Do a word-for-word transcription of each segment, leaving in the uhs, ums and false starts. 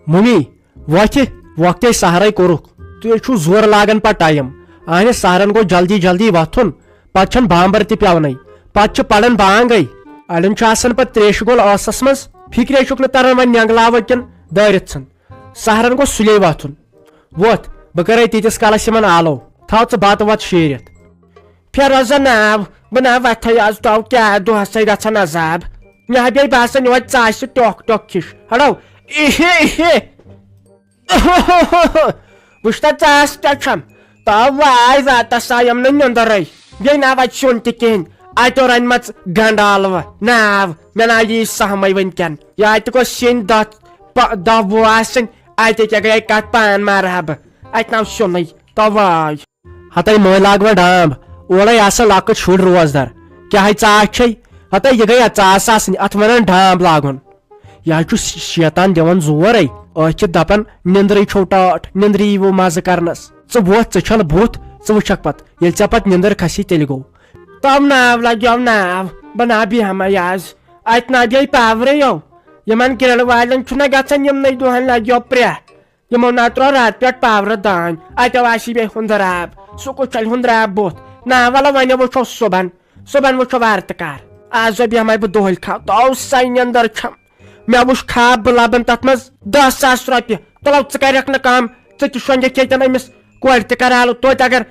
مُمی، وۄتھِ، وقتے سحرے کوٚرُکھ۔ تُہۍ چھِو زورٕ لاگان پتہٕ ٹایم۔ اہنہِ سحرن گوٚو جلدی جلدی وۄتھُن، پتہٕ چھَنہٕ بامبر تہِ پٮ۪ونَے، پتہٕ چھِ پران بانگے۔ اڑٮ۪ن چھُ آسان پتہٕ تریشہِ گول ٲسس منٛز، فکرے چھُکھ نہٕ تران وۄنۍ نینگلاوٕ کِنہٕ دٲرِتھ ژھٕن۔ سحرن گوٚو سُلے وۄتھُن۔ وۄتھ، بہٕ کرے تیٖتِس کالس یِمن آلو۔ تھاو ژٕ بتہٕ وتہٕ شیٖرِتھ۔ پھر روزا ناو، بہٕ ناو وتھے آز تو کیٛاہ دۄہسے گژھان عذاب۔ مےٚ ہا بیٚیہِ باسان یِہوے ژاسہِ ٹۄکھ ٹۄکھ ہِش۔ ہڑو، اِہے اِہے۔ وٕچھ تا ژاس کیٛاہ چھم۔ تو واے راتس آیم نہٕ نیٚنٛدرے۔ بیٚیہِ نہ وتہِ سیُن تہِ کِہیٖنۍ۔ اتیو رنہِ مژ گنڈٕ ٲلوٕ۔ ناو، مےٚ نہ یی سہمے وٕنکٮ۪ن۔ یا تہِ گوٚژھ سِنۍ دہ پ-، دہ وُہ آسٕنۍ۔ اتہِ کیٛاہ گٔیے کتھ پان مارٕ ہا بہٕ۔ اتہِ ناو سیُنٕے۔ تو واے۔ ہتے مٔنٛزۍ لاگ وۄنۍ ڈامب، اورے آسان لۄکٕٹۍ شُرۍ روزدار۔ کیٛاہ ہے ژاس چھے؟ ہتے یہِ گٔے ژاس آسٕنۍ، اتھ ونان ڈامب لاگُن۔ یہِ حظ چھُ شیطان دِوان زور ہے۔ أتھۍ چھِ دپان، نِندرٕے چھو ٹاٹھ، نِندرِ یِیوٕ مزٕ کرنس۔ ژٕ وۄتھ، ژٕ چھل بُتھ، ژٕ وٕچھکھ پتہٕ، ییٚلہِ ژےٚ پتہٕ نِندٕر کھسی تیٚلہِ گوٚو۔ تو ناو لگیو ناو، بہٕ نا بیہمے آز۔ اتہِ نا بیٚیہِ پاورے یو۔ یِمن گرِل والٮ۪ن چھُنہ گژھان یِمنٕے دۄہن لگیو پرٛہ۔ یِمو نہ ترٛوو راتہٕ پٮ۪ٹھ پاورٕ دانۍ۔ اتیو آسی بیٚیہِ ہُنٛدر آب۔ سُہ کُس چھلہِ ہُنٛدر آب بُتھ؟ نہ، ولہٕ وۄنۍ وٕچھو صُبحن۔ صُبحن وٕچھو وارٕ تہٕ کار۔ آز بیٚہمے بہٕ دۄہلۍ کھا-، تو سَے نیٚنٛدٕر چھم۔ مےٚ وٕچھ خواب، بہٕ لبن تتھ منٛز دَہ ساس رۄپیہِ۔ تُلو، ژٕ کرکھ نہٕ کٲم، ژٕ تہِ شۄنٛگکھ ییٚتٮ۪ن أمِس کورِ تہِ کرالہٕ توتہِ۔ اگر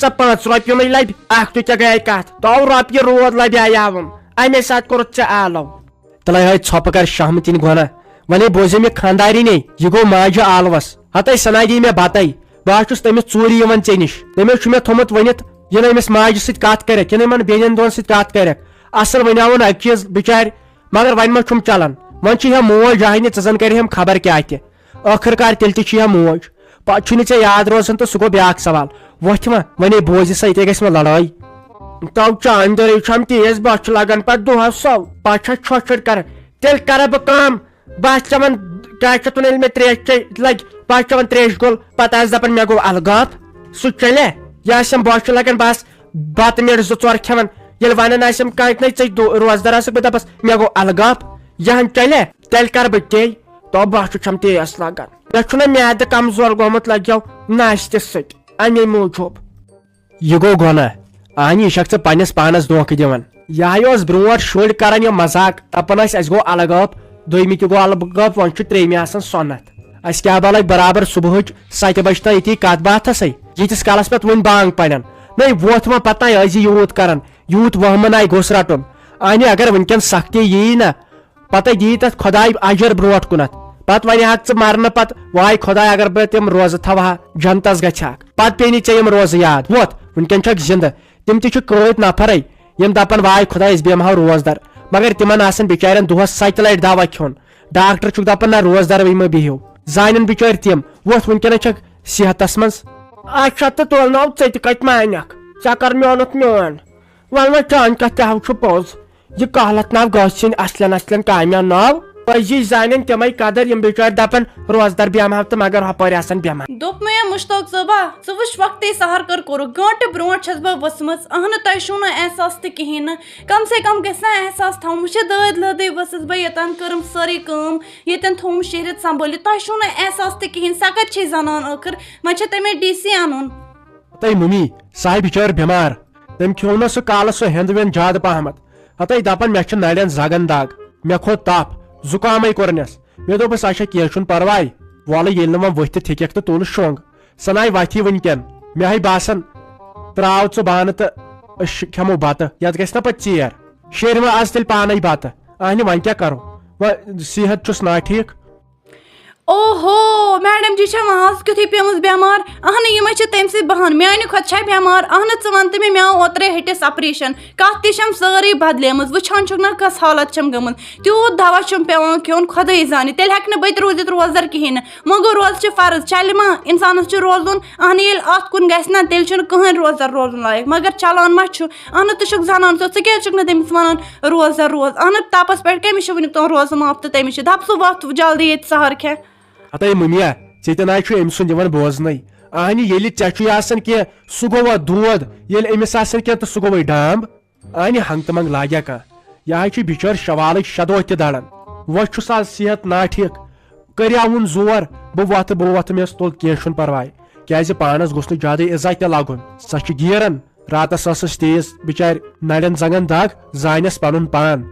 سۄ پانٛژھ رۄپیہِ نٕے لبہِ، اکھ تہِ کیٛاہ گٔیے کتھ؟ تو رۄپیہِ روٗد لبہِ آیاوُم، امے ساتہٕ کوٚرُتھ ژےٚ آلو۔ تلے ہے ژھۄپہٕ کر شہمتٕنۍ گۄناہ۔ ونے بوزے مےٚ خاندارِنے، یہِ گوٚو ماجہِ آلوس۔ ہتے سنا دی مےٚ بتے، بہٕ ہا چھُس تٔمِس ژوٗرِ یِوان ژےٚ نِش۔ تٔمۍ حظ چھُ مےٚ تھوٚمُت ؤنِتھ، یہِ نہٕ أمِس ماجہِ سۭتۍ کتھ کرکھ، یہِ نہٕ یِمن بیٚنٮ۪ن دۄن سۭتۍ کتھ کرکھ۔ اصل ونیاوُن اکہِ چیٖز بچارِ، مگر وۄنۍ ما چھُم چلان؟ وۄنۍ چھِ ہا موج جاہنہِ ژٕ زن کرِ ہم خبر کیٛاہ تہِ۔ ٲخٕر کار تیٚلہِ تہِ چھِ ہا موج۔ پتہٕ چھُے نہٕ ژےٚ یاد روزان تہٕ سُہ گوٚو بیٛاکھ سوال۔ وۄتھ وۄنۍ، وۄنۍ ہے بوزِ سا، ییٚتے گژھِ وۄنۍ لڑٲے۔ تو چاندرے چھم تیز بۄچھِ لگان پتہٕ دۄہس سو، پتہٕ چھس چھۄچھ چھۄچھ کران۔ تیٚلہِ کرٕ بہٕ کٲم، بہٕ آسہٕ چٮ۪وان، کیٛاہ چھِ اتھ ونان، ییٚلہِ مےٚ تریش چے لگہِ، بہٕ آسہٕ چٮ۪وان تریش گول، پتہٕ آسہٕ دپان مےٚ گوٚو الگاب۔ سُہ چلے؟ یہِ آسٮ۪م بۄچھِ لگان، بہٕ آسہٕ بتہٕ میٖٹھ زٕ ژور کھٮ۪وان۔ ییٚلہِ ونان آسٮ۪م کانٛہہ، نَے ژٕ دو-، روزدار آسکھ، بہٕ دپس مےٚ گوٚو الگاب۔ یہِ ہن چلے؟ تیٚلہِ کرٕ بہٕ تے، تو بۄچھِ چھم تیز لگان۔ مےٚ چھُنہ میادٕ کمزور گوٚمُت لگیو ناشتہٕ سۭتۍ، امی موٗجوٗب۔ یہِ گوٚو گۄناہ۔ اہنہِ، یہِ چھکھ ژٕ پننِس پانس دھوکہٕ دِوان۔ یہِ ہا اوس برونٹھ شُرۍ کران یہِ مذاق، دپان ٲسۍ، اسہِ گوٚو الگاب، دوٚیمہِ تہِ گوٚو الگاب، وۄنۍ چھُ ترٛیٚیمہِ آسان سۄنتھ۔ اسہِ کیٛاہ بلکہِ برابر صبحٕچ ستہِ بجہِ تام ییٚتی کتھ باتھسٕے، ییٖتِس کالس پتہٕ وۄنۍ بانگ پرن۔ نَے وۄتھ وۄنۍ پتہٕ تام ٲسۍ زِ یوٗت کران، یوٗت وہمہٕ ناے گوٚژھ رٹُن۔ اہنہِ، اگر وٕنکٮ۪ن سختی ییی نہ، پتہٕ دِیہِ تتھ خۄداے اجر برونٹھ کُنتھ۔ پتہٕ ونہِ ہاکھ ژٕ مرنہٕ پتہٕ، واے خۄداے، اگر بہٕ تِم روزٕ تھاوہا، جنتس گژھِ ہاکھ۔ پتہٕ پیٚیہِ نہٕ ژےٚ یِم روزٕ یاد۔ وۄتھ، وٕنکٮ۪ن چھکھ زندٕ۔ تِم تہِ چھِ کۭتۍ نفرے، یِم دپن، واے خۄداے، أسۍ بیٚہمہو روزدر۔ مگر تِمن آسن بچارٮ۪ن دۄہس ستہِ لٹہِ دوا کھیوٚن۔ ڈاکٹر چھُکھ دپان، نہ، روزدروٕے مہ بِہِو۔ زانن بچٲرۍ تِم۔ وۄتھ، وٕنکٮ۪نس چھکھ صحتس منٛز۔ اچھا، تہٕ تُلنو ژٕ تہِ کتہِ مانکھ؟ ژےٚ کر میونُتھ میون؟ ول وۄنۍ، چٲنۍ کتھ تہِ ہاو چھُ پوٚز۔ یہِ کہلت ناو گٔژھ ژھٕنۍ اصلٮ۪ن اصلٮ۪ن کامٮ۪ن ناو۔ پٔزی زانن تِمے قدر، یِم بچٲرۍ دپن، روزدر بیمہٕ ہاو تہٕ مگر ہۄپٲرۍ آسن بیمار۔ دوٚپمَے مشتاق صٲبا، ژٕ وٕچھ، وقتے سحر کٔر کوٚرُکھ، گٲنٛٹہٕ برونٛٹھ چھَس بہٕ ؤژھمٕژ۔ اہنہٕ، تۄہہِ چھُو نہٕ احساس تہِ کِہیٖنۍ نہٕ۔ کم سے کم گژھِ نا احساس تھاوُن۔ وٕچھ، دٲدۍ لٲدٕے ؤژھٕس بہٕ یوٚتام، کٔرٕم سٲرٕے کٲم، ییٚتٮ۪ن تھوٚوُم شیہرِتھ سنبھٲلِتھ۔ تۄہہِ چھُو نہٕ احساس تہِ کِہیٖنۍ، سۄ کَتہِ چھے زنان ٲخٕر؟ وۄنۍ چھےٚ تَمے ڈی سی اَنُن۔ تَے مُمی، سۄ آیہِ بِچٲر بٮ۪مار۔ تٔمۍ کھیوٚو نہ سُہ کالہٕ سُہ ہٮ۪نٛد وٮ۪نٛد زیادٕ پہمتھ۔ ہتے دپان، مےٚ چھِ نرٮ۪ن زگن دگ، مےٚ کھوٚت تپھ، زُکامے کوٚرنس۔ مےٚ دوٚپُس، اچھا، کینٛہہ چھُنہٕ پرواے۔ وۄلہٕ ییٚلہِ نہٕ وۄنۍ ؤتھِتھ ہیٚککھ تہٕ تُل شۄنٛگ۔ سۄ ناے وتھی وٕنکٮ۪ن۔ مےٚ ہاے باسان، ترٛاو ژٕ بانہٕ تہٕ أسۍ کھٮ۪مو بتہٕ، یتھ گژھِ نہ پتہٕ ژیر۔ شیرِ وۄنۍ از تیٚلہِ پانے بتہٕ۔ اہنہِ، وۄنۍ کیٛاہ کرو؟ وۄنۍ صحت چھُس ناٹھیٖک۔ اوہو، میڈم جی چھےٚ وۄنۍ آز کیُتھُے پیٚمٕژ بٮ۪مار؟ اہنہٕ، یِمے چھِ تٔمۍ سٕے بہان۔ میانہِ کھۄتہٕ چھےٚ بٮ۪مار۔ اہنہٕ، ژٕ وَن تہٕ مےٚ، مےٚ آو اوترَے ہٹِس آپریشن۔ کَتھ تہِ چھَم سٲرٕے بدلیمٕژ۔ وٕچھان چھُکھ نہ کۄس حالت چھَم گٔمٕژ۔ تیوٗت دوا چھُم پٮ۪وان کھیوٚن، خۄدٲے زانہِ۔ تیٚلہِ ہٮ۪کہٕ نہٕ بہٕ تہِ روٗزِتھ روزدَر کِہیٖنۍ نہٕ۔ مگر روزٕ چھِ فرض، چلہِ ما؟ اِنسانَس چھُ روزُن۔ اہنہٕ، ییٚلہِ اَتھ کُن گژھِ نہ، تیٚلہِ چھُنہٕ کٕہٕنۍ روزدَر روزُن لایق۔ مگر چلان ما چھُ؟ اہنہٕ، ژٕ چھُکھ زنان سیوٚد، ژٕ کیٛازِ چھُکھ نہٕ تٔمِس وَنان، روزدَر روز؟ اہنہٕ، تَپَس پٮ۪ٹھ کٔمِس چھُ وٕنیُک تام روزٕ معاف تہٕ تٔمِس چھِ؟ دَپ ژٕ وۄتھ جلدی ییٚتہِ سحر کھٮ۪تھ۔ ہتے مُمیا، ژےٚ تہِ نہ چھُ أمۍ سُنٛد یِوان بوزنَے۔ اہنہِ، ییٚلہِ ژےٚ چھُے آسان کینٛہہ، سُہ گوٚوا دود، ییٚلہِ أمِس آسان کینٛہہ تہٕ سُہ گوٚوَے ڈامب۔ اہنہِ، ہنٛگ تہٕ منٛگ لاگیا کانٛہہ؟ یہِ ہا چھُ بِچٲرۍ شوالٕکۍ شےٚ دۄہ تہِ دَران۔ وۄنۍ چھُس آز صحت ناٹھیٖک، کٔرِو وۄنۍ زور، بہٕ وۄتھٕ، بہٕ وۄتھٕ، مےٚ ٲس تُل، کینٛہہ چھُنہٕ پرواے، کیازِ پانس گوٚژھ نہٕ زیادٕ اِزا تہِ لگُن۔ سۄ چھِ گیران، راتس ٲسٕس تیز بِچارِ نرٮ۪ن زنٛگن دگ، زانٮ۪س پنُن پان۔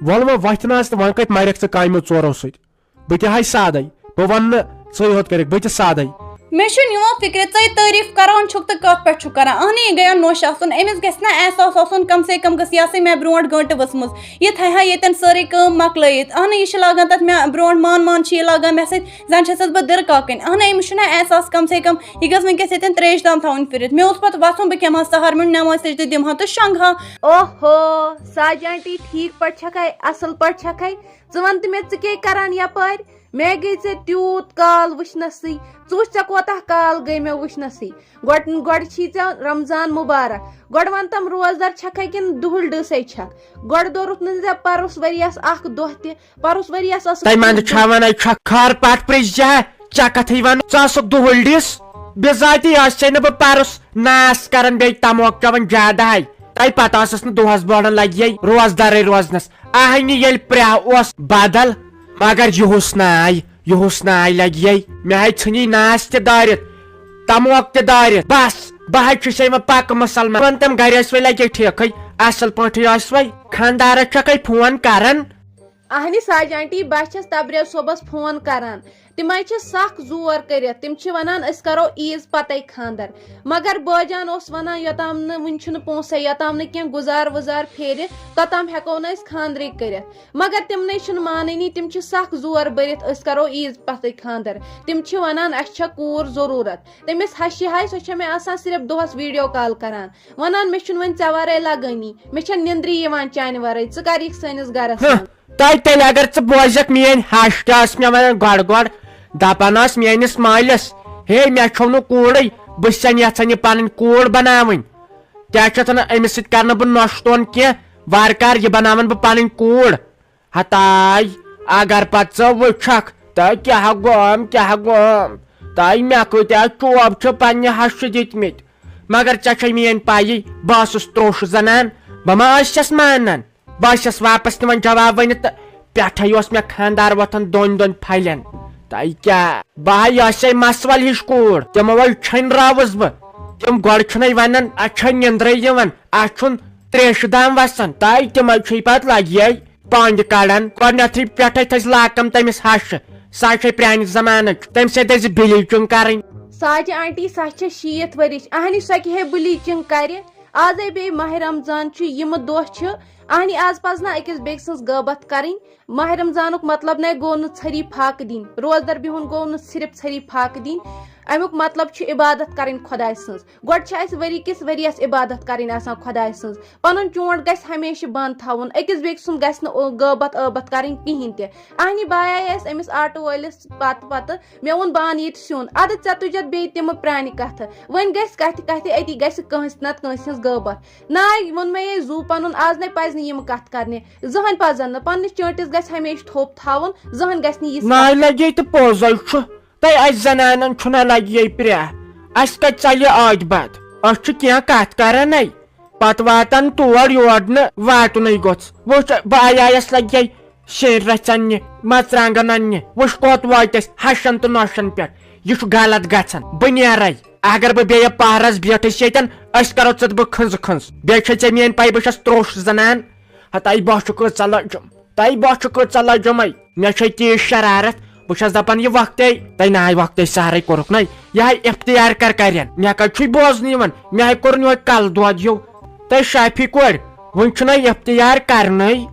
وۄلہٕ وۄنۍ وۄتھِ نہ حظ تہٕ وۄنۍ کتہِ مرکھ ژٕ کامہِ ژورو سۭتۍ؟ بہٕ تہِ ہاے سادے، بہٕ ونہٕ نہٕ ژٕے یوت کٔرِکھ، بہٕ تہِ سادے۔ مےٚ چھُنہٕ یِوان فِکرِ، ژَے تعریٖف کران چھُکھ تہٕ کَتھ پٮ۪ٹھ چھُکھ کران؟ اَہنُے، یہِ گٔیو نوٚش آسُن، أمِس گژھِ نہ احساس آسُن، کم سے کم گٔژھ یہِ آسٕنۍ مےٚ برونٛٹھ گٲنٛٹہٕ ؤژھمٕژ۔ یہِ تھایہِ ہا ییٚتٮ۪ن سٲرٕے کٲم مۄکلٲیِتھ۔ اَہنُے، یہِ چھِ لاگان تَتھ مےٚ برونٛٹھ مان مان چھِ یہِ لاگان مےٚ سۭتۍ، زَن چھَسَس بہٕ دِرٕ کاکٕنۍ۔ اَہنُے، أمِس چھُنہ احساس کم سے کم، یہِ گٔژھ وٕنکٮ۪س ییٚتٮ۪ن ترٛیش دام تھاوٕنۍ پھِرِتھ۔ مےٚ اوس پَتہٕ وَسُن، بہٕ کھٮ۪مہٕ ہا سحر، میون نٮ۪ماز سجدٕ دِمہٕ ہا تہٕ شۄنٛگہٕ ہا۔ اوہو، ساجہِ آنٹی، ٹھیٖک پٲٹھۍ چھَکھَے؟ اَصٕل پٲٹھۍ چھَکھَے؟ ژٕ وَن تہٕ مےٚ، ژٕ کیٛاہ کران یَپٲرۍ؟ مےٚ گٔے ژےٚ تیوٗت کال وٕچھنَسٕے۔ ژٕ وٕچھ، ژےٚ کوتاہ کال گٔے مےٚ وٕچھنَسٕے۔ گۄڈٕ، گۄڈٕ چھی ژےٚ رمضان مُبارک۔ گۄڈٕ وَن تَم، روزدار چھَکھَے کِنہٕ دُہُل ڈٕسَے چھَکھ؟ گۄڈٕ دوٚرُتھ نہٕ ژےٚ پَرُس ؤریَس اَکھ دۄہ تہِ۔ پَرُس ؤریَس ٲسٕس تَمہِ اَندٕ نہٕ چھا وَنان، چھَکھ خار پَٹھ پرٛژھ جا، ژےٚ کَتھٕے وَنہٕ، ژٕ آسَکھ دُہُل ڈِس۔ بِذاتی آسے نہٕ بہٕ پَرُس ناس کران، بیٚیہِ تموک چٮ۪وان زیادٕ ہاے۔ تۄہہِ پَتہ ٲسٕس نہٕ دۄہَس بوڑَن لگہِ ہے روزدارٕے روزنَس۔ آہنہِ ییٚلہِ پرٛاہ اوس بدل، مگر یُہُس ناے، یُہُس ناے لگہِ ہے۔ مےٚ ہاے ژھٕنی ناس تہِ دٲرِتھ، تموک تہِ دٲرِتھ۔ بس، بہٕ ہاے چھُسے وۄنۍ پکہٕ مُسلمان۔ وۄنۍ تِم گرِ ٲسۍ وۄنۍ لگے ٹھیکھٕے، اصل پٲٹھۍ ٲسۍ وۄنۍ۔ خانٛدارس چھکھے فون کران۔ اہنہِ ساجہِ آنٹی، بہٕ چھَس تبریز صٲبَس فون کران۔ تِمَے چھِ سَخ زور کٔرِتھ۔ تِم چھِ وَنان، "أسۍ کَرو عیٖذ پَتَے خانٛدَر۔" مگر بٲجان اوس وَنان، "یوٚتام نہٕ وٕنہِ چھُنہٕ پونٛسَے، یوٚتام نہٕ کینٛہہ گُزار وُزار پھیرِ، توٚتام ہٮ۪کو نہٕ أسۍ خانٛدرٕے کٔرِتھ۔" مگر تِمنٕے چھُنہٕ مانٲنی، تِم چھِ سَخ زور بٔرِتھ، "أسۍ کَرو عیٖذ پَتَے خانٛدَر۔" تِم چھِ وَنان، "اَسہِ چھےٚ کوٗر ضٔروٗرت۔" تٔمِس ہَشہِ ہاے، سۄ چھےٚ مےٚ آسان صرف دۄہَس ویٖڈیو کال کَران۔ وَنان، "مےٚ چھُنہٕ وۄنۍ ژےٚ وَرٲے لَگٲنی، مےٚ چھےٚ نیٚنٛدرٕے یِوان چانہِ وَرٲے، ژٕ کَر یِکھ سٲنِس گَرَس ہہ، منٛز؟" تۄہہِ تیٚلہِ اگر ژٕ بوزکھ میٛٲنۍ ہَش کیٛاہ ٲس مےٚ وَنان گۄڈٕ گۄڈٕ، دَپان ٲس میٛٲنِس مٲلِس، "ہے، مےٚ چھَو نہٕ کوٗرٕے، بہٕ چھَسَن یَژھان یہِ پَنٕنۍ کوٗر بَناوٕنۍ، کیٛاہ چھِ اَتھ وَنان، أمِس سۭتۍ کَرٕ نہٕ بہٕ نۄشہِ ٹون کینٛہہ، وارٕ کارٕ یہِ بَناوَن بہٕ پَنٕنۍ کوٗر۔" ہتاے، اگر پتہٕ ژٕ وٕچھکھ، تہٕ کیٛاہ گوم، کیٛاہ گوم، تہٕ مےٚ کۭتیٛاہ چوب چھِ پننہِ ہشہِ دِتمٕتۍ۔ مگر ژےٚ چھے میٲنۍ پایی، بہٕ ٲسٕس تروٚش زنان، بہٕ ما ٲسٕس مانان؟ بہٕ ٲسٕس واپس نِوان جواب ؤنِتھ، تہٕ پٮ۪ٹھے اوس مےٚ خانٛدار وۄتھان دۄن دۄن پھلٮ۪ن۔ تہٕ کیٛاہ، بہٕ ہا ٲسے مسول ہِش کوٗر، تِمو وَے چھٔنۍ راوُس بہٕ۔ تِم گۄڈٕ چھُنَے ونان، اتھ چھےٚ نیٚنٛدرے یِوان، اتھ چھُن تریشہِ دام وسان، تہٕ تِمے چھُے پتہٕ لگہِ۔ پانٛجہِ کڑان۔ گۄڈٕنیتھٕے پٮ۪ٹھے تھٔج لاکم تٔمِس ہشہِ۔ سۄ چھے پرانہِ زمانٕچ۔ تٔمۍ سۭتۍ ٲسۍ bleaching کرٕنۍ۔ ساجہِ آنٹی، سۄ چھےٚ شیٖتھ ؤرِش۔ اہنہِ، سۄ کیٛاہ ہے bleaching کرِ؟ آزے بیٚیہِ ماہِ رمضان چھُ، یِمہٕ دۄہ چھِ۔ اہنہِ، آز پزِ نہ أکِس بیٚکہِ سٕنٛز غٲبت کرٕنۍ۔ ماہِ رمضانُک مطلب نے گوٚو نہٕ ژھٔری فاقہٕ دِنۍ۔ روزدر بِہُن گوٚو نہٕ صرف ژھٔری فاقہٕ دِنۍ۔ امیُک مطلب چھُ عبادت کرٕنۍ خۄداے سٕنٛز۔ گۄڈٕ چھِ اَسہِ ؤری کِس ؤریَس عبادت کَرٕنۍ آسان خۄداے سٕنٛز۔ پَنُن چونٛٹ گژھِ ہمیشہِ بنٛد تھاوُن۔ أکِس بیٚکہِ سُنٛد گژھِ نہٕ او-، غٲبت ٲبت کَرٕنۍ کِہیٖنۍ تہِ۔ اَہنہِ بایہِ آیَس أمِس آٹوٗ وٲلِس پَتہٕ پَتہٕ، مےٚ ووٚن، "بہٕ اَنہٕ ییٚتہِ سیُن۔" اَدٕ ژےٚ تُجَتھ بیٚیہِ تِمہٕ پرٛانہِ کَتھٕ۔ وۄنۍ گژھِ کَتھِ کَتھِ أتی گژھِ کٲنٛسہِ نَتہٕ کٲنٛسہِ ہٕنٛز غٲبت۔ ناے ووٚن مےٚ یے زُو پَنُن، آز نے پَزِ نہٕ یِم کَتھٕ کَرنہِ۔ زٕہٕنۍ پَزَن نہٕ۔ پنٛنِس چٲنٛٹِس گژھِ ہمیشہِ تھوٚپ تھاوُن، زٕہٕنۍ گژھِ نہٕ یِژھ ناے لَگے تہٕ پوٚزَے چھُ۔ تۄہہِ اَسہِ زنانن چھُنہ لگہِ یے پرٛاہ، اَسہِ کتہِ ژلہِ عٲدۍ بد؟ أسۍ چھِ کینٛہہ کتھ کران ہے، پتہٕ واتان تور یور نہٕ واتُنٕے گوٚژھ۔ وٕچھ، بہٕ آیایس لگہِ ہے شیرۍ رژھِ اننہِ، مرژٕوانٛگن اننہِ، وٕچھ کوٚت وٲتۍ أسۍ ہشن تہٕ نۄشن پٮ۪ٹھ۔ یہِ چھُ غلط گژھان، بہٕ نیرے۔ اگر بہٕ بیٚیہِ پہرس بیٹھٕس ییٚتٮ۪ن، أسۍ کرو ژٕ تہٕ بہٕ کھٕنزٕ کھٕنز۔ بیٚیہِ چھے ژےٚ میٲنۍ پَے، بہٕ چھَس ترٛوٚش زنان۔ ہتاے بہٕ چھُ کۭژاہ لٔجُم۔ تۄہہِ بہٕ چھُ کۭژاہ لجُمے۔ مےٚ چھے تیٖژ شرارت، بہٕ چھَس دپان یہِ وقتے، تۄہہِ ناے وقتے سحرے کوٚرُکھ نَے۔ یہِ ہاے افتیار کر کرن، مےٚ کتہِ چھُے بوزنہٕ یِوان؟ مےٚ ہاے کوٚر یِہوے کلہٕ دود ہیوٗ۔ تۄہہِ شافی کورِ، وُنہِ چھُنہ افتیار کرنٕے۔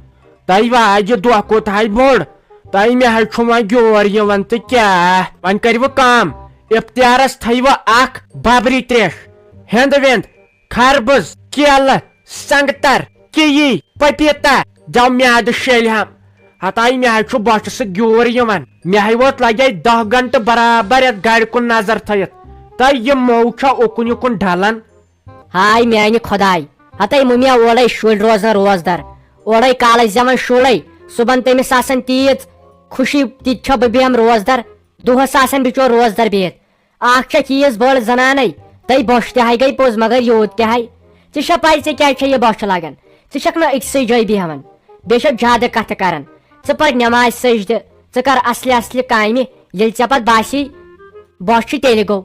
تۄہہِ واجہِ دۄہ کوٚت ہاے بوٚڑ؟ تۄہہِ مےٚ ہاے چھُ وۄنۍ گیور یِوان تہٕ کیٛاہ؟ وۄنۍ کٔرِو کٲم، افتیارس تھٲیِو اکھ ببری تریش، ہیٚنٛد ویٚنٛد، خربٕز، کیلہٕ، سنگتر، کیوی، پپیٖتا، دٮ۪و میادٕ شیلہِ ہم۔ ہتاے مےٚ ہاے چھُ بۄچھِ سۭتۍ گیوٗر یِوان۔ مےٚ ہاے ووت لگے دہ گنٹہٕ برابر یتھ گرِ کُن نظر تھٲیِتھ۔ تہٕ یہِ موو چھا اُکُن یُکُن ڈلان؟ ہاے میانہِ خۄداے، ہتاے مُمیا اورے شُرۍ روزان روزدر، اورے کالس زٮ۪وان شُرے، صُبحن تٔمِس آسان تیٖژ خوشی، تہِ تہِ چھا بہٕ بیٚہم روزدر، دۄہس آسان بِچور روزدر بِہِتھ۔ اکھ چھےٚ چیٖز بٔڑ زنانے، تٔے بۄچھِ تہِ ہاے گٔے پوٚز، مگر یوٗت تہِ ہاے۔ ژےٚ چھےٚ پَے ژےٚ کیٛازِ چھےٚ یہِ بۄچھِ لگان؟ ژٕ چھَکھ نہٕ أکسٕے جایہِ بیٚہوان، بیٚیہِ چھَکھ زیادٕ کتھٕ کران۔ ژٕ پر نٮ۪ماز سجدٕ، ژٕ کر اصلہِ اصلہِ کامہِ، ییٚلہِ ژےٚ پتہٕ باسی بۄچھِ تیٚلہِ گوٚو۔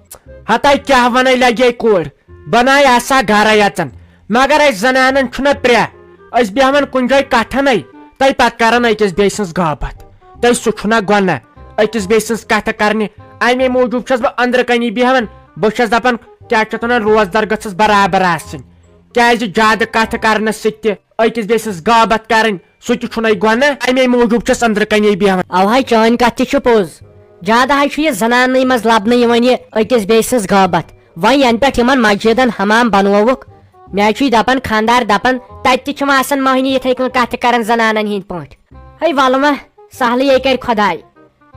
ہتاے کیٛاہ ونے لگے کورِ، بناے آسا گرے اژن، مگر اسہِ زنانن چھُنہ پرٛہ، أسۍ بیہون کُنہِ جایہِ کتھنے، تہٕ پتہٕ کرن أکِس بیٚیہِ سٕنٛز غٲبت۔ تہٕ سُہ چھُنہ گۄناہ أکِس بیٚیہِ سٕنٛز کتھٕ کرنہِ؟ امے موٗجوٗب چھَس بہٕ أنٛدرٕ کنی بیہوان، بہٕ چھَس دپان، کیٛاہ چھِ اتھ ونان، روزدار گٔژھٕس برابر آسٕنۍ، کیٛازِ زیادٕ کتھٕ کرنس سۭتۍ تہِ أکِس بیٚیہِ سٕنٛز غٲبت کرٕنۍ، سُہ تہِ چھُنَے گۄناہ، امے موٗجوٗب چھَس أنٛدرٕ کنے بیہوان۔ اوہاے، چٲنۍ کتھ تہِ چھِ پوٚز، زیادٕ ہاے چھُ یہِ زنانٕے منٛز لبنہٕ یِوان یہِ أکِس بیٚیہِ سٕنٛز غٲبت۔ وۄنۍ ینہٕ پٮ۪ٹھ یِمن مسجدن حمام بنووُکھ، مےٚ چھُ یہِ دپان خانٛدار دپان، تتہِ تہِ چھِم آسان مۄہنی یِتھے کٔنۍ کتھٕ کران زنانن ہٕنٛدۍ پٲٹھۍ۔ ہے ولہٕ وۄنۍ، سہلٕے کرِ خۄداے۔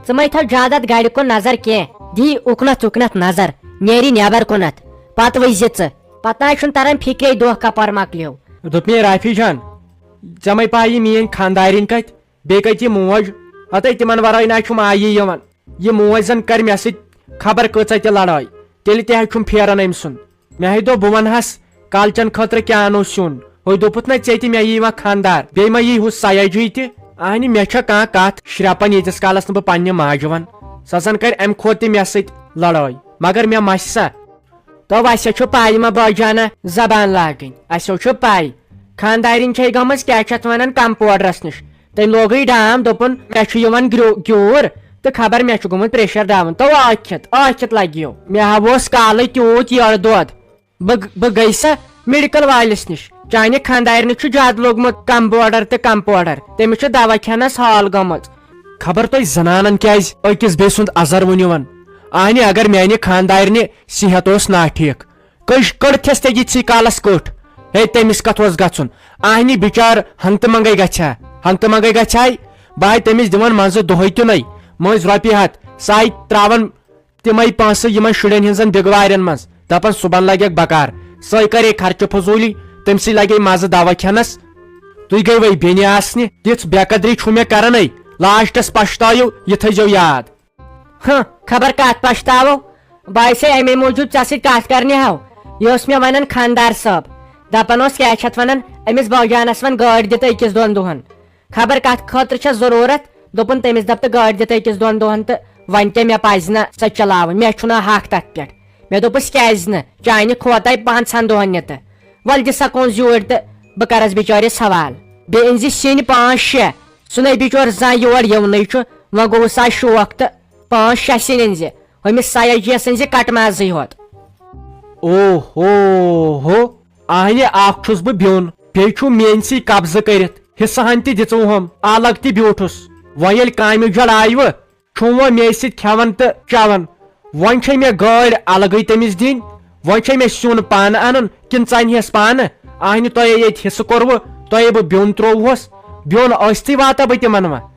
ژٕ مہ تھاو زیادٕ اتھ گرِ کُن نظر کینٛہہ، دی اُکنتھ ژُکنتھ نظر، نیری نیبر کُنتھ، پتہٕ وٕچھ زِ ژٕ۔ پتہٕ نہ چھُنہٕ تران فکرے دۄہ کپر مۄکلیو۔ دوٚپ مےٚ، رافی جان، ژےٚ مے پاے یہِ میٲنۍ خانٛدارِنۍ کتہِ، بیٚیہِ کتہِ یہِ موج؟ ہتے تِمن ورٲے نہ چھُم آیی یِوان۔ یہِ موج زن کرِ مےٚ سۭتۍ خبر کۭژاہ تہِ لڑٲے، تیٚلہِ تہِ حظ چھُم پھیران أمۍ سُنٛد۔ مےٚ ہے دوٚپ، بہٕ ونہٕ ہس کالچن خٲطرٕ کیٛاہ اَنو سیُن۔ ہُے دوٚپُتھ نہ، ژےٚ تہِ مےٚ یی وۄنۍ خانٛدار، بیٚیہِ ما یی ہُہ سیاجی تہِ۔ اہنہِ، مےٚ چھےٚ کانٛہہ کتھ شرٛپان، ییٖتِس کالس نہٕ بہٕ پننہِ ماجہِ ونہٕ۔ سۄ زن کرِ امہِ کھۄتہٕ تہِ مےٚ سۭتۍ لڑٲے، مگر مےٚ مسہِ سۄ۔ تو اسہِ چھُ پاے ما باجانہ زبان لاگٕنۍ، اسہِ چھُ پاے۔ خانٛدارِنۍ چھے گٔمٕژ کیٛاہ چھِ اتھ ونان کمپوڈرس نِش۔ تٔمۍ لوگٕے ڈام، دوٚپُن، مےٚ چھُ یِوان گرٛو-، گیوٗر تہٕ خبر مےٚ چھُ گوٚمُت پریشر ڈاوُن۔ تو ٲکھِتھ، ٲکھِتھ لگیو۔ مےٚ ہا اوس کالے تیوٗت یٔڑ دود۔ بہٕ، بہٕ گٔیسا میڈیکل وٲلِس نِش؟ چانہِ خانٛدارِنہِ چھُ زیادٕ لوٚگمُت کمپوڈر تہٕ کمپوڈر۔ تٔمِس چھِ دوا کھٮ۪نس حال گٔمٕژ۔ خبر تۄہہِ زنانن کیازِ أکِس بیٚیہِ سُنٛد ازر ؤنِو وۄنۍ؟ اہنہِ، اگر میانہِ خانٛدارِنہِ صحت اوس ناٹھیٖک، کٔش کٔڑتھس تہِ یِتھسٕے کالس کٔٹھ۔ ہے، تٔمِس کتھ اوس گژھُن؟ اہنہِ بِچار ہنگتہٕ منگے گژھِ ہا، ہنگتہٕ منگے گژھِ ہا۔ بہٕ ہاے تٔمِس دِوان منٛزٕ دۄہے تیُنٕے، مٔنٛزۍ رۄپیہِ ہتھ، سۄ آے تراوان تِمے پونٛسہٕ یِمن شُرٮ۪ن ہٕنٛزن بِگوارٮ۪ن منٛز، دپان صُبحن لگٮ۪کھ بکار۔ سۄے کرے خرچہٕ فضوٗلی، تٔمۍ سٕے لگے مزٕ دوا کھٮ۪نس۔ تُہۍ گٔیوے بیٚنہِ آسنہِ، تِژھ بے قدری چھُو مےٚ کران۔ لاسٹس پشتٲیِو، یہِ تھٲیزیو یاد۔ ہہ، خبر کتھ پشتاوو؟ بہٕ آسے امے موٗجوٗب ژےٚ سۭتۍ کتھ کرنہِ ہاو۔ یہِ اوس مےٚ ونان خانٛدار صٲب، دپان اوس کیٛاہ چھِ اتھ ونان، أمِس باجانس ون گٲڑۍ دِتہٕ أکِس دۄن دۄہن۔ خبر کتھ خٲطرٕ چھےٚ ضروٗرت؟ دوٚپُن تٔمِس دپ تہٕ گٲڑۍ دِتہٕ أکِس دۄن دۄہن تہٕ وۄنۍ کیٛاہ مےٚ پزِ نہ سۄ چلاوٕنۍ، مےٚ چھُنہ حق تتھ پٮ۪ٹھ۔ مےٚ دوٚپُس کیٛازِ نہٕ، چانہِ کھوتاے پانٛژہن دۄہن نہِ تہٕ۔ ولہٕ دِ سا کونٛز یوٗرۍ تہٕ بہٕ کرس بِچٲرِس حوالہٕ۔ بیٚیہِ أنۍ زِ سِنۍ پانٛژھ شےٚ، سُہ نے بِچور زانٛہہ یور یِونٕے چھُ، وۄنۍ گوٚوُس آز شوق تہٕ پانٛژھ شےٚ سِنۍ أنۍ زِ، ہُمِس سیاجیس أنۍ زِ کٹہٕ مازٕے ہوت۔ او ہو ہو، آہنہِ اکھ چھُس بہٕ بیوٚن، بیٚیہِ چھُ میٲنۍ سٕے قبضہٕ کٔرِتھ، حصہٕ ہن تہِ دِژٕوہم، الگ تہِ بیوٗٹھُس۔ وۄنۍ ییٚلہِ کامہِ جڑ آیوٕ، چھُم وۄنۍ مے سۭتۍ کھٮ۪وان تہٕ چٮ۪وان۔ وۄنۍ چھے مےٚ گٲڑۍ الگٕے تٔمِس دِنۍ، وۄنۍ چھے مےٚ سیُن پانہٕ انُن کِنہٕ ژٕ انہِ ہس پانہٕ؟ آہنہِ تۄہے ییٚتہِ حصہٕ کوٚروٕ، تۄہے بہٕ بیوٚن ترووہس، بیوٚن ٲسۍتھٕے واتا بہٕ تِمن وۄنۍ؟